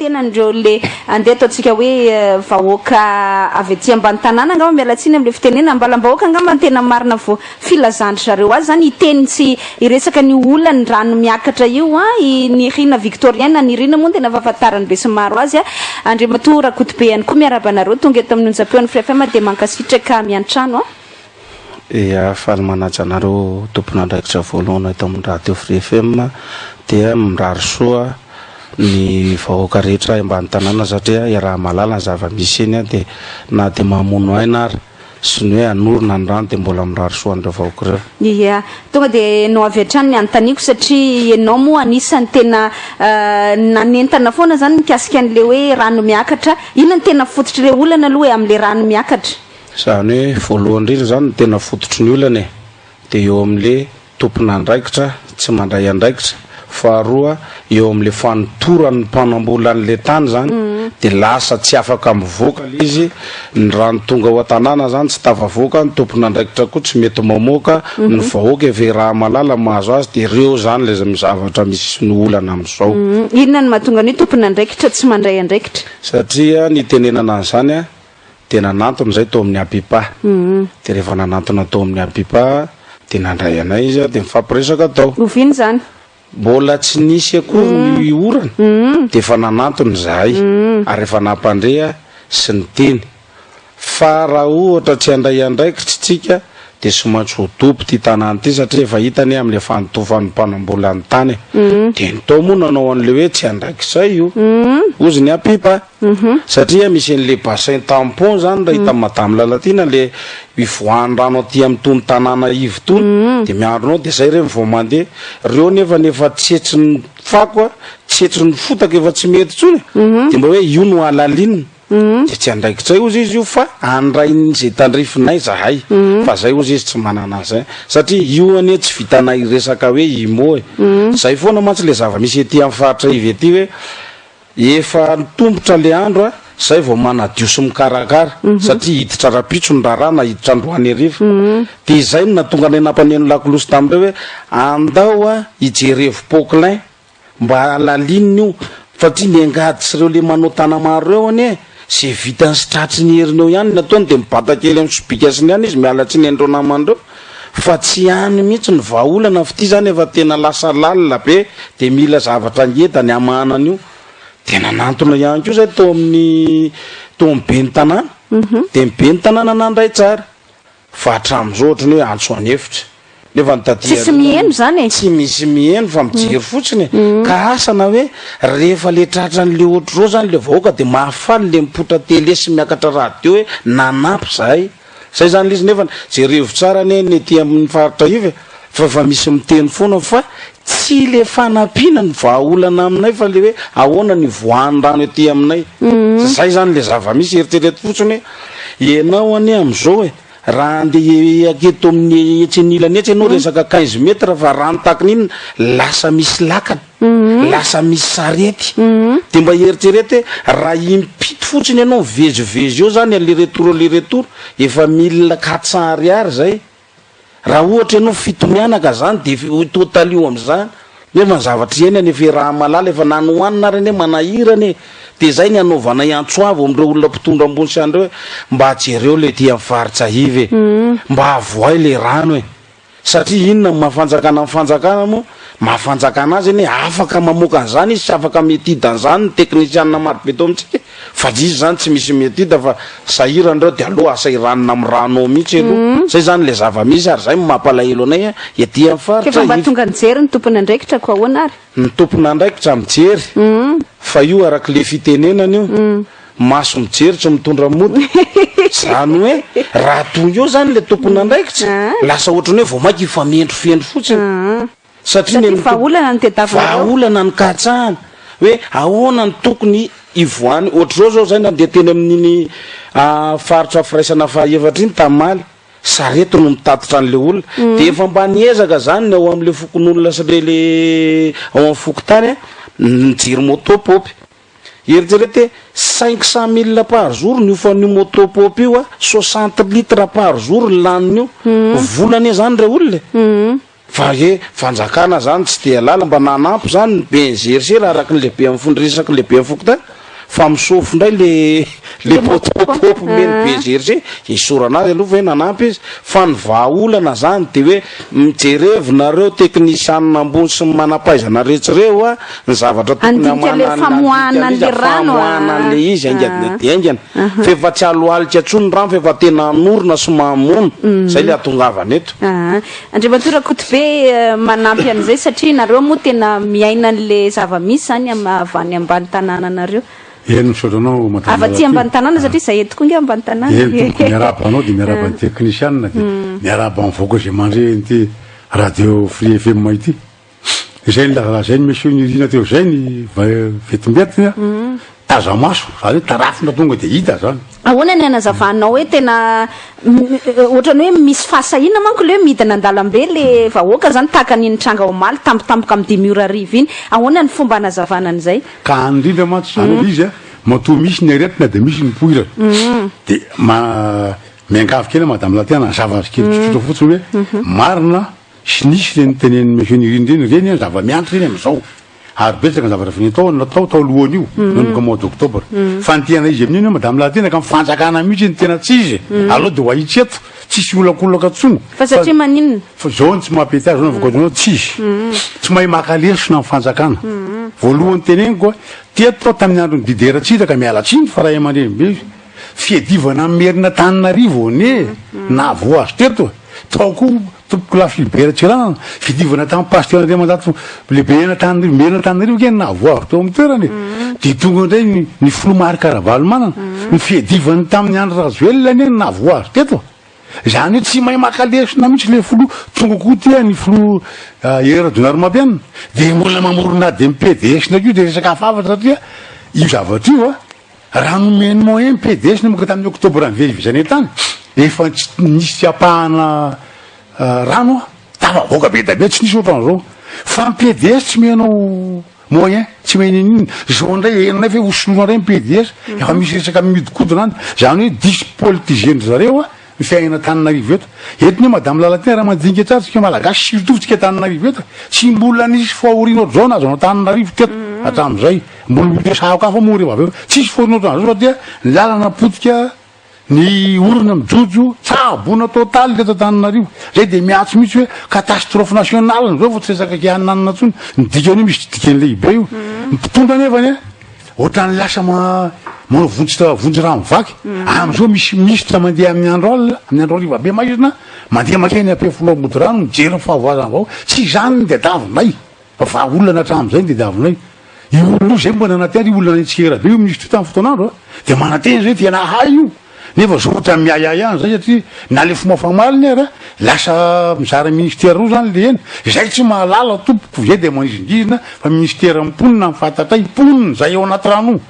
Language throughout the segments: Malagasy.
tenan'ireo le andeha ataontsika hoe vahoaka avy aty ambany tanàna angamba, miala tsiny amin'ilay fitenena, ambalam-bahoaka angamba no tena marina vo filazan-dry zareo azy izany, hiteny sy hiresaka an'io olan'ny rano miakatra io an, i Nirina Victorien na Nirina moa no tena fahafantaran'ny besinimaro azy an, Andriamatoa Rakotobe ihany koa miarahaba anareo tonga eto amin'ny onjam-peon'ny Free FM dia mankasitraka miantrano an. Ia, faly manaja anareo tompon'andraikitra voalohany eto amin'ny radio Free FM dia mirary soa ny vahoaka rehetra ambany tanàna satria iaraha-mahalala ny zava-misy eny dia na dia mamono aina ary sy ny hoe hanorina ny rano dia mbola mirary soa an'ireo vahoaka ireo. Ia, tonga dia enao avy hatrany ny anontaniako satria enao moa anisan'ny tena nanentana foana izany mikasika an'ilay hoe rano miakatra. Inona no tena fototr'ilay olana aloha e amin'ilay rano miakatra? Izany hoe voalohany indrindra izany ny tena fototry ny olana e, dia eo amin'le tompon'andraikitra tsy mandray andraikitra, faharoa eo amin'le fanotoran'ny mpanambola an'le tany izany dia lasa tsy afaka mivoaka le izy, ny rano tonga ao an-tanàna izany tsy tafavoaka, ny tompon'andraikitra koa tsy mety mamoaka, ny vahoaka efa iraha-malala mahazo azy dia ireo izany le zavatra misy ny olana amin'izao. Inona no mahatonga ny hoe tompon'andraikitra tsy mandray andraikitra? Satria ny itenenana an'izany an, Dia nanantona izay tao amin'ny Apipa. Dia rehefa nanantona tao amin'ny Apipa dia nandray anay izy dia nifampiresaka tao. Oviana izany? Mbola tsy nisy akory ny orana dia efa nanantona izahay ary efa nampandre sy niteny fa raha ohatra tsy handray andraikitra isika dia tsy maintsy ho dobo ity tanàna ity satria efa hita anie amin'ilay fanotofan'ny mpanambola ny tany e. Dia ny tao moa nanao an'ilay hoe tsy andraikitray io, hozy ny Apipa. Satria misy an'ilay bassin tampon zany raha hitan'i Madame Lalatiana le ivoahan'ny rano aty amin'itony tanàna ivo itony dia miandrona ao dia zay ireny vao mandeha. Reo nefany efa tsetsin'ny fako a, tsetsin'ny fotaka efa tsy mety intsony e. Dia mba hoe io no halalinina. Dia tsy andraikitray hozy izy io fa andrain'izay tandrifinay zahay. Fa zay hozy izy tsy manana an'izay. Satria io anie tsy vitanay resaka hoe IMO e. Zay foana mantsy le zava-misy ety amin'ny faritra ivo ety hoe Efa nitombotra le andro a, zay vao manadio sy mikarakara satria hiditra rapitso ny raharaha na hiditra androany hariva. Dia izay no nahatonga anay nampaneno lakolosy tamin'ireo hoe andao a hijerevo poclin mba halalinina io satria ny angady sy ireo le manao tanamaro ireo anie ze vitany sy tratry ny heriny eo ihany ny ataony dia mibata kely amin'ny sobika sy ny any izy miala tsiny an'ireo namany ireo fa tsy any mihitsy ny vahaolana f'ity zany efa tena lasa lalina be de mila zavatra ngeda ny hamahana an'io de nanantona ihany koa zay tao amin'ny tao amin'ny ben'ny tanàna de ny ben'ny tanàna nandray tsara fa hatramin'izao ohatran'ny hoe antso an'efitra nefa ny taty Tsisy miheno zany e. Tsy misy miheno fa mijery fotsiny e ka asa na hoe rehefa le tratran'le ohatr'izao zany le vahoaka de mahafaly le mipoitra télé sy miakatra radio hoe nanampy zahay Zay zany le izy nefa jerevo tsara anie ny ety amin'ny faritra iva e, fa efa misy miteny foana fa tsy le fanampiana no vahaolana aminay fa le hoe ahoana ny hivoahan'ny rano ety aminay. Zay zany le zava-misy, eritrereto fotsiny hoe ianao anie amin'izao e, raha andeha aketo amin'ny etsy anilany etsy ianao resaka quinze mètres fa rano tahaka ny inona, lasa misy lakana. Lasa misy sarety. Dia mba eritrereto hoe raha impito fotsiny ianao mivezivezy eo zany aller retour aller retour efa 1400 ariary zay. Raha ohatra ianao fito mianaka zany dia efa ho totalio am'zany. Nefa ny zavatra iainana efa iaraha-mahalala efa na ny hohanina ary anie manahirana e. Dia zay ny anaovanay antso avo amin'ireo olona mpitondra ambony sy any ireo hoe mba jereo le aty amin'ny faritra iva e. Mba avoahy le rano e. Satria inona no maha fanjakana ny fanjakana moa? Maha fanjakana azy anie afaka mamoaka an'izany izy sy afaka mi-étude an'izany ny teknisianina maro be eto amintsika e! Fa izy izany tsy misy mi-étude fa sahirana ireo dia aleo asahiranina amin'ny rano ao mihitsy aloha. Zay izany ilay zava-misy ary izay no mampalahelo anay ety amin'ny faritra K'efa mba tonga nijery ny tompon'andraikitra ko ahoana ary? Ny tompon'andraikitra mijery fa io araka le fitenenana io, maso mijery tsy mitondra mody, zany hoe raha tonga eo zany le tompon'andraikitra lasa ohatran'ny hoe vao mainka hifamendrofendro fotsiny satria ny Satria vahaolana no tadiavinareo. Vahaolana no katsahana hoe ahoana no tokony hivoahany, ohatr'izao zao zay nandeha teny amin'iny faritra firaisana fahaefatra iny tamaly, Sarety no mitatitra an'le olona. De efa mba niezaka zany ny ao am'le fokonolona sy le le ao am fokontany a, nijery moto paopy. Eritrereto hoe 500 000 par jour ny hofan'io moto paopy io a, 60 litres par jour ny lanin'io. Vola anie zany re olona e. Fa he fanjakana zany tsy te halala mba nanampy zany ny BNGRC raha araky ny lehibe am fon resaky ny lehibe am fokontany fa misôfo ndray le le poteau omeny BNGRC esorana azy aloha ve nanampy izy fa ny vahaolana zany de hoe mijerevo nareo teknisianina ambony sy ny manampahaizana retsy reo a ny zavatra tokony Handinika le famoahana an'le rano a. Famoahana an'le izy haingana dia haingana. Fa efa tsy alohalika intsony ny rano fa efa tena hanorina sy mamono. Zay le hahatongavana eto. Andriamatoa Rakotobe manampy an'izay satria nareo moa tena miaina an'le zava-misy zany avy any ambany tanànanareo. Eny misaotra anao madame Avy aty ambany tanàna satria zay eto koa nge ambany tanàna. Eny tompoko miarahaba anao dia miarahaba ny teknisianina dia miarahaba ny vahoaka izay mandre an'ity radio Free FM ity. Izay nilazalazain'i Monsieur Nirina teo izay ny vetimbetina, taza-maso, izany hoe tarafina tonga dia hita izany. Ahoana ny hanazavanao hoe tena ohatran'ny hoe misy fahasahiana manko le hoe midina an-dalambe le vahoaka zany tahaka ny nitranga omaly tampotampoka amin'ny dimy ora hariva iny. Ahoana ny fomba hanazavana an'izay? Ka any indrindra mantsy izany ilay izy a, matoa misy ny aretina dia misy ny poizina. Dia ma- miangavy kely aho Madame Latiana, zavatra kely tsotsotra fotsiny hoe marina Tsy nisy ireny tenenin'i Monsieur Nirina ireny, ireny an zava-miantra ireny amin'izao. Ary betsaka ny zavatra efa natao natao tao alohan'io, nanomboka mois d'octobre. Fa ny tena izy amin'iny hoe Madame Lalatiana ka ny fanjakana mihitsy no tena tsy izy e. Aleo dia ho ahitsy eto, tsisy miolakolaka intsony. Fa satria maninona? Fa izao no tsy mampety azy, izao no vokatr'izao, tsy izy. Tsy mahay maka lesona ny fanjakana. Voalohany teneniko a, teto aho tamin'ny andron'i Didier Ratsiraka, miala tsiny fa ray aman-dreny be, fiadivana amin'ny Merina Antananarivo anie nahavoa azy teto e. Tao koa Tompokolahy Philibert Tsiranana, fidivana tamin'ny Pasteur Andriamanjato lehibe an'Antananarivo, Merina Antananarivo ange no nahavoa azy teo amin'ny toerana e. Dia tonga indray ny ny filoha Marc Ravalomanana, ny fiadivany tamin'i Andry Rajoelina anie no nahavoa azy teto. Izany hoe tsy mahay maka lesona mihitsy ilay filoha. Tonga koa ity ny filoha Hery Rajaonarimampianina, dia mbola mamorona ady amin'ny PDS-na koa, dia resaka hafahafa satria io zavatra io a, Raha nomen'ny moyen PDS nanomboka tamin'ny octobre nivezivezena tany, efa tsy nisy ampahana rano tafavoaka be dia be, tsy nisy ohatran'izao. Fa ny PDS tsy omenao moyen, tsy omena inoninona. Izao indray henonay fa hoe hosoloina indray ny PDS, efa misy resaka mihodinkodina any. Izany hoe dispolitiser-ndry zareo ny fiainana Antananarivo eto. Eto anie Madame Lalatiana raha mandinika tsara tsika Malagasy surtout tsika Antananarivo eto, tsy mbola nisy fahoriana ohatr'izao nahazo an'Antananarivo teto hatramin'izay. Mbola ho resahako hafa moa rehefa avy eo. Tsisy fahoriana ohatran'izao satria ny lalana potika, ny orana mijojo, tsaboina totaly teto Antananarivo. Zay dia miantso mihitsy hoe catastrophe nationale izao fa tsy resaka kianinanina intsony. Ny dikan'io misy dikany lehibe io. Ny mpitondra anefany a, ohatran'ny lasa manao vonjy vonjy rano vaky. Amin'izao misy ministre mandeha amin'ny andro alina, amin'ny andro hariva be maizina, mandeha mankeny Ampefiloha Modirano mijery ny fahavoazan'ny vahoaka. Tsy izany no tadiavinay. Fa vahaolana hatramin'izay no tadiavinay. Io olona io izay mbola nanantena, io olona nanetsikera be io ministre io tamin'ny fotoan'andro a, dia manantena izay tena hahay io. Nefa zao ohatran'ny miahiahy ihany zay satria na le fomba famaliny ara lasa mizara ministère roa zany le eny. Izay tsy mahalala tompoko izay dia manizingizina fa ministère mponina ny fantatray, mponina izay ao anaty rano io.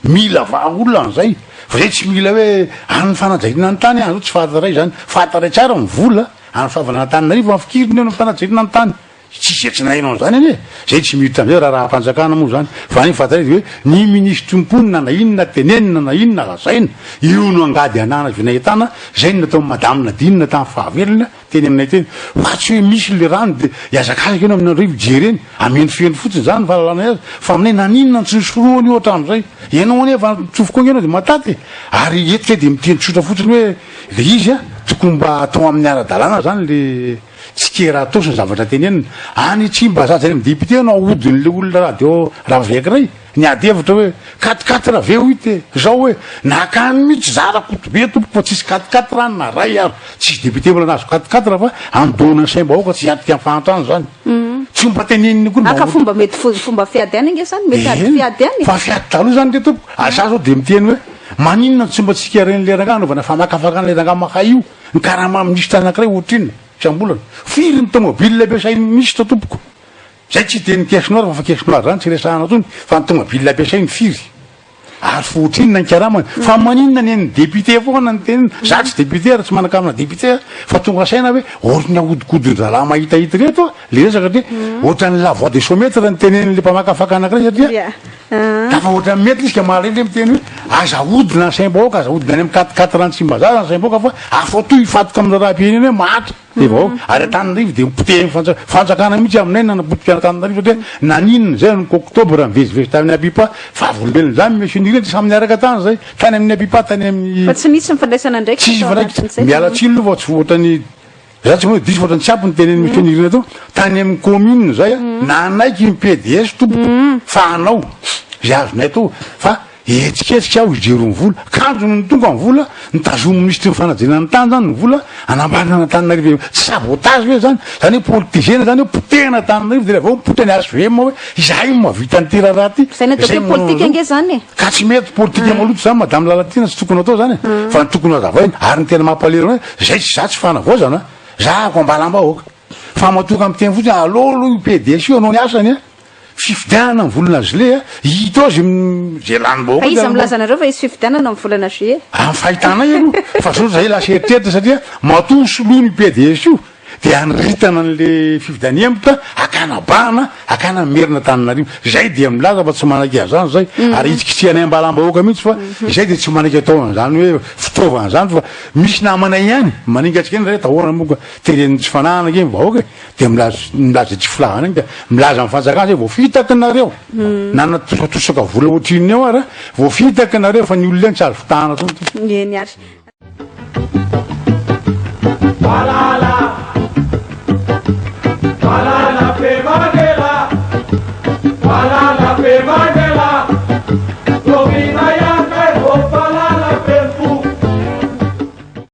Mila vahaolana zay fa zay tsy mila hoe any fanajariana ny tany any zao tsy fantatray zany. Fantatray tsara ny vola any fahavana Antananarivo any fikiriny eo ny fanajariana ny tany. Tsisy izay tsy naheno an'izany anie e! Izay tsy miditra amin'izay raharaham-panjakana moa izany. Fa ny fantatr'ay dia hoe ny minisitry ny mponina na inona tenenina na inona lazaina, io no angady anana avy nahitana, izay no nataon'i Madame Nadine tamin'ny fahavelony teny aminay teny. Fa tsy hoe misy ilay rano dia hihazakazaka ianao amin'ny andro io hijery eny. Hamendrofendro fotsiny izany ny fahalalanay azy. Fa aminay naninona no tsy nosorohana io hatramin'izay? Ianao anie efa nitsofoka ange ianao dia mahatate e! Ary eto izay dia miteny tsotra fotsiny hoe ilay izy an, tokony mba atao amin'ny ara-dalàna izany ilay. Tsikera atao sy ny zavatra tenenina. Any Tsimbazaza any amin'ny député no ahodin'le olona radio Ravec ray, niady hevitra hoe quatre quatre ve huit e, zao hoe nakany mihitsy za Rakotobe tompoko fa tsisy quatre quatre any na ray ary, tsisy député mbola nahazo quatre quatre fa andoana ny saim-bahoaka tsy hiatrika ny fahantrana zany. Tsy mba teneniny koa ny Haka fomba mety fomba fiady any ange zany, mety ady fiady any e. Fa fiady taloha zany re tompoko, ary za zao de miteny hoe maninona no tsy mba tsikerain'le rangahy anaovana famakafakana le rangahy mahay io. Ny karama minisitra anankiray ohatrinona isam-bolana? Firy ny tomobile ampiasain'ny minisitra tompoko? Zay tsy hiteny caisse noire fa caisse noire zany tsy resahana intsony fa ny tomobile ampiasainy firy? Ary fa ohatrinona ny karamany? Fa maninona ny an'ny député foana no tenenina? Za tsy député ary tsy manan-karama député aho fa tonga saina hoe ohatry ny ahodikodin-drahalahy mahitahita ireto aho le resaka satria ohatran'ny la voix de somètre no tenenin'le mpamakafaka anankiray satria Tafahoatra ny mety izy ka mahaleny miteny hoe aza ahodina ny saim-bahoaka, aza ahodina any amin'ny quatre quatre any Tsimbazaza ny saim-bahoaka fa afa-toy hifatoka amin'ny raharaham-pirenena hoe mahantra. Le vahoaka. Ary Antananarivo dia nopotehin'ny fanjakana, fanjakana mihitsy aminay nanapotika an'Antananarivo satria naninona izay nanomboka octobre nivezivezy tamin'ny Apipa, vavolombelona izany Monsieur Nirina dia samy niaraka tany izay, tany amin'ny Apipa tany amin'ny. Fa tsy nisy ny fandraisana andraikitra Tsisy tao fandraikitra, anatin'izay. miala tsiny aloha fa tsy ohatran'ny, za tsy moa diso fa ohatran'ny tsy ampy ny tenenin'i Monsieur Nirina teo, tany amin'ny commune izay a, nanaiky ny PDS tompoko fa hanao izay azonay atao fa Hihetsiketsika aho hijery ny vola. Kanjo nony tonga ny vola, nitazomin'ny minisitry ny fanajana ny tany zany ny vola hanambarana an'Antananarivo. Tsy sabotage ve zany? Zany hoe politisena zany hoe potehana Antananarivo de avy eo mipoitra ny HVM hoe izahay no mahavita an'ity raharaha ity. Zay no ataoko hoe politika ange zany e. Ka tsy mety politika maloto zany madame Lalatiana tsy tokony atao zany e. Fa ny tokony hazavaina ary ny tena mampalahelo anay zay tsy za tsy fanavaozana za ko ambalam-bahoaka. Fa matoa ka miteny fotsiny aleo aloha io PDS io hanao ny asany a. Fifidianana ny volana juillet a, hita eo ze ze lanim-bahoaka. Fa iza milaza anareo fa hisy fifidianana amin'ny volana juillet? Amin'ny fahitanay aloha, fa zao zahay lasa eritreritra satria matoa soloina io PDS io de hanritana an'le fifidianana hihemotra, hakana bahana, hakana ny merina Antananarivo. Zay dia milaza fa tsy manaiky an'izany zay, ary hitsikitsehanay ambalam-bahoaka mihitsy fa izay dia tsy manaiky atao an'izany hoe fitaovana izany fa misy namanay ihany maninga antsika eny ry atahorana moa ka teren'ny tsy fanahana ange ny vahoaka e. Dia milaza milaza tsy filahana iny dia milaza amin'ny fanjakana zay voafitaka nareo na natosatosaka vola ohatrinona eo ara voafitaka nareo fa ny olona eny tsy azo fitahana intsony. Eny ary.